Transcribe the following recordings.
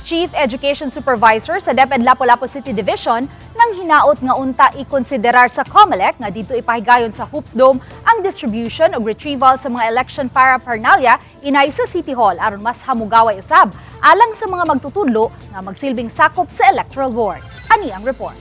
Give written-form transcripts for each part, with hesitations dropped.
Chief Education Supervisor sa DepEd Lapu-Lapu City Division, nang hinaot nga unta ikonsiderar sa COMELEC nga didto ipahigayon sa Hoops Dome ang distribution ug retrieval sa mga election paraphernalia inay sa City Hall aron mas hamugaway usab alang sa mga magtutudlo nga magsilbing sakop sa Electoral Board. Ani ang report.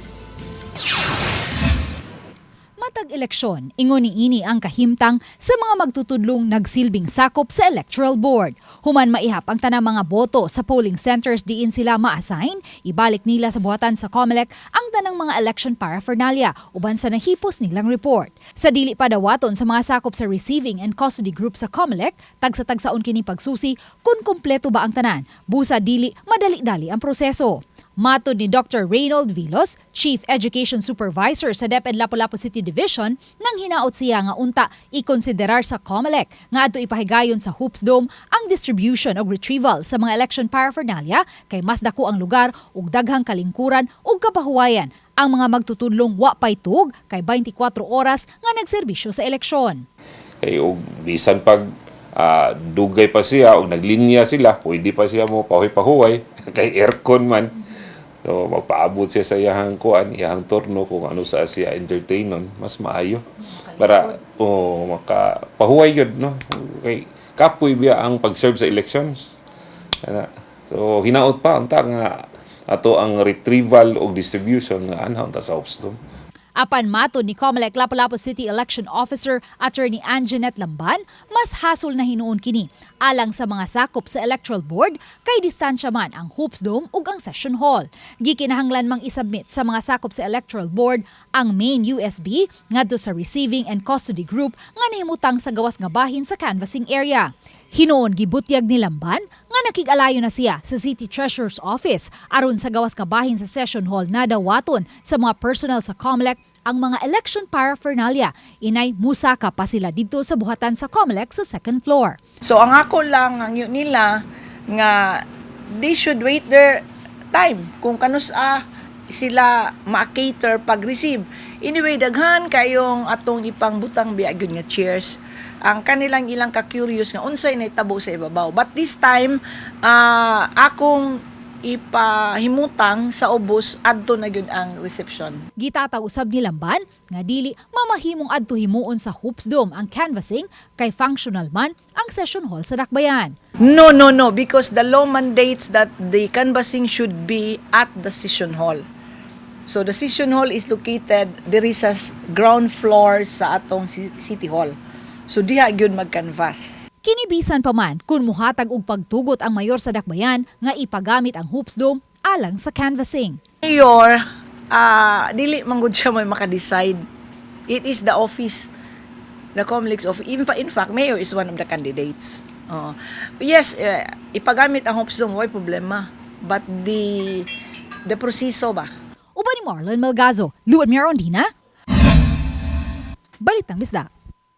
Matag eleksyon, ingon niini ang kahimtang sa mga magtutudlong nagsilbing sakop sa Electoral Board. Human maihap ang tanang mga boto sa polling centers diin sila ma-assign, ibalik nila sa buhatan sa COMELEC ang tanang mga election paraphernalia uban sa nahipos nilang report. Sa dili pa dawaton sa mga sakop sa receiving and custody group sa COMELEC, tagsa-tagsaon kini pagsusi kung kumpleto ba ang tanan, busa dili madali-dali ang proseso. Matod ni Dr. Reynold Vilos, Chief Education Supervisor sa DepEd Lapu-Lapu City Division, nang hinaot siya nga unta ikonsiderar sa COMELEC nga adto ipahigayon sa Hoops Dome ang distribution og retrieval sa mga election paraphernalia kay mas dako ang lugar ug daghang kalingkuran ug kapahuwayan ang mga magtutudlong wa pay tuog kay 24 oras nga nagserbisyo sa eleksyon. Kay og bisan pag dugay pa siya o naglinya sila, pwede pa siya mo pahuway-pahuway kay aircon man. So magpaabot siya sa iyahang kuan, iyahang turno kung ano sa siya entertainon, mas maayo. Para oh, maka pahuway gyud, no. Kay kapoy biya ang pag-serve sa elections. Ana. So hinaot pa unta nga ato ang retrieval o distribution nga anha unta sa Hoops Dome. Apan matod ni COMELEC Lapu-Lapu City Election Officer Attorney Anjanette Lamban, mas hasol na hinuon kini alang sa mga sakop sa Electoral Board kay distansya man ang Hoops Dome ug ang Session Hall. Gikinahanglan mang isubmit sa mga sakop sa Electoral Board ang main USB ngadto sa Receiving and Custody Group nga nahimutang sa gawas nga bahin sa canvassing area. Hinuon gibutyag ni Lamban nga nakig-alayo na siya sa City Treasurer's Office aron sa gawas nga bahin sa Session Hall na dawaton sa mga personnel sa COMELEC ang mga election paraphernalia. Inay musaka pa sila didto sa buhatan sa COMELEC sa second floor. So ang ako lang ang yun nila nga they should wait their time kung kanus-a sila ma-cater pag-receive. Anyway, daghan kayong atong ipangbutang biya gyud nga chairs. Ang kanilang ilang ka-curious nga unsay nahitabo sa ibabaw. But this time, akong ipahimutang sa ubos adto na gyud ang reception. Gitataw usab ni Lamban nga dili mamahimong adto himuon sa Hoops Dome ang canvassing kay functional man ang session hall sa Dakbayan. No, because the law mandates that the canvassing should be at the session hall. So the session hall is located diri sa ground floor sa atong city hall. So diha gyud mag-canvass. Kini bisan pa man kung muhatag og pagtugot ang mayor sa Dakbayan nga ipagamit ang Hoops Dome alang sa canvassing. Mayor, dili man gud siya may maka-decide. It is the office, the COMELEC's office. In fact, mayor is one of the candidates. Oo. Yes, ipagamit ang Hoops Dome, way problema. But the proseso ba? Uban ni Marlon Melgazo, Luan Mirondina, Balitang Bisdak.